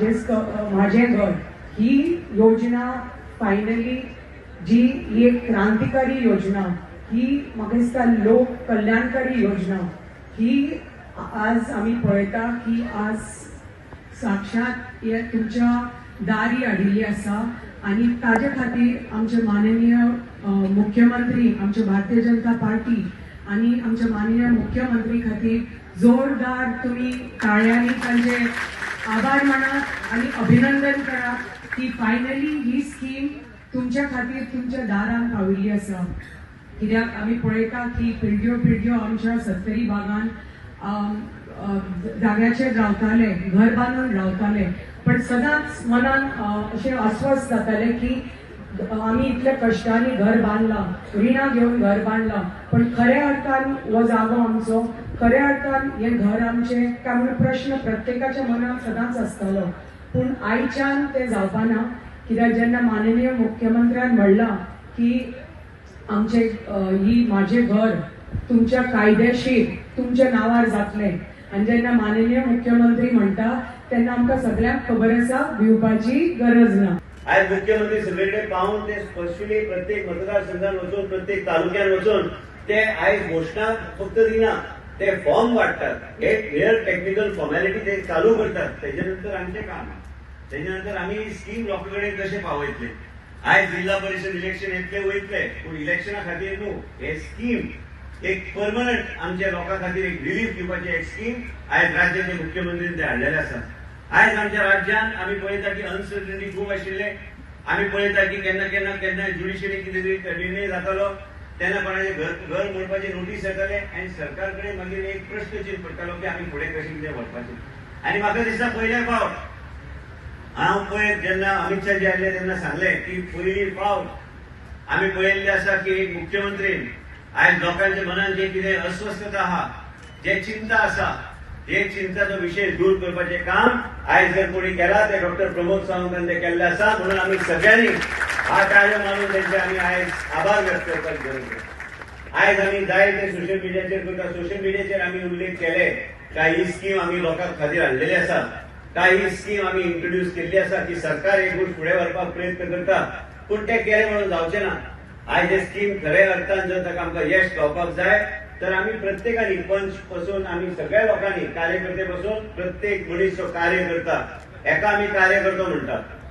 माझें घर ही योजना फायनली जी ही एक क्रांतिकारी योजना, ही म्हाका दिसता लोक कल्याणकारी योजना, ही आज आमी पळयता की आज साक्षात हे तुमच्या दारी हाडिल्ली आसा. आनी ताजे खातीर आमचे माननीय मुख्यमंत्री, आमचे भारतीय जनता पार्टी आनी आमच्या माननीय मुख्यमंत्री खातीर जोरदार तुम्ही टाळयांनी तांचे आभार मानात आणि अभिनंदन करात की फायनली ही स्कीम तुमच्या खातीर तुमच्या दारान पाविल्ली आसा. कित्याक आमी पळयता की पिळग्यो पिळग्यो आमच्या सत्तरी भागान जाग्याचेर रावताले, घर बांदून रावताले, पण सदांच मनान अशें अस्वस्थ जाताले की आमी इतल्या कश्टांनी घर बांदलां, रिणां घेवन घर बांदलां, पण खऱ्या अर्थान हो जागो आमचो, खऱ्या अर्थान हें घर आमचें काय म्हणून प्रश्न प्रत्येकाच्या मनात सदांच आसतालो. पूण आयच्यान तें जावपाना, कित्याक जेन्ना माननीय मुख्यमंत्र्यान म्हणलां की आमचे ही माझे घर तुमच्या कायदेशीर तुमच्या नांवार जातलें, आनी जेन्ना माननीय मुख्यमंत्री म्हणटा तेन्ना आमकां सगळ्यांक खबर आसा, भिवपाची गरज ना. आयज मुख्यमंत्री सगळीकडे पावून ते स्पेशली प्रत्येक मतदारसंघात वचून, प्रत्येक तालुक्यात वचून ते आयज घोशणा फक्त दिना, ते फॉर्म वाटतात. हे क्लिअर टेक्निकल फॉर्मॅलिटी ते चालू करतात. त्याच्या नंतर आमचें काम, त्याच्या नंतर आमी स्कीम लोकां कडेन कशें पावयतले. आयज जिल्हा परिशद इलेक्शन येतले वयतले, पूण इलेक्शना खातीर न्हू, हे स्कीम एक परमनंट आमच्या लोकां खातीर एक रिलीफ दिवपाची एक स्कीम आयज राज्याचे मुख्यमंत्रीन ते हाडलेले आसा. आयज आमच्या राज्यान आमी पळयता की अनसर्टनिटी खूब आशिल्ले. आमी पळयता की केन्ना केन्ना केन्ना ज्युडिशियरी कितें तरी निर्णय जातालो तेन्ना कोणाचे घर घर मोडपाची नोटीस येताले आनी सरकार कडेन मागीर एक प्रश्न चिन्ह पडटालो की आमी फुडें कशें कितें व्हरपाचें. आनी म्हाका दिसता पयले फावट हांव पळय जेन्ना अमित शाह जी आयले तेन्ना सांगलें की पयली फावट आमी पळयल्लें आसा की एक मुख्यमंत्रीन आयज लोकांच्या मनात जे कितें अस्वस्थता आहा, जे चिंता आसा, हे चिंताचो विशय दूर करपाचें काम आयज जर कोणी केला ते डॉक्टर प्रमोद सावंतान ते केल्लें आसा. म्हणून आमी सगळ्यांनी हा टाळयो मारून तेंचे आमी आयज आभार व्यक्त करपाची गरज आसा. आयज आमी जाय ते सोशल मिडियाचेर करता. सोशल मिडियाचेर आमी उल्लेख केले काय ही स्कीम आमी लोकां खातीर हाडलेली आसा, काय ही स्कीम आमी इंट्रोड्यूस केल्ली आसा की सरकार एक गोश्ट फुडें व्हरपाक प्रयत्न करता, पूण ते केलें म्हणून जावचें ना. आयज हे स्कीम खऱ्या अर्थान जर ताका आमकां यश गावपाक जाय तर आमी प्रत्येकानी, पंच पासून आमी सगळ्या लोकांनी, कार्यकर्ते पासून प्रत्येक मनीस जो कार्य करता, एका आमी कार्यकर्तो म्हणटात.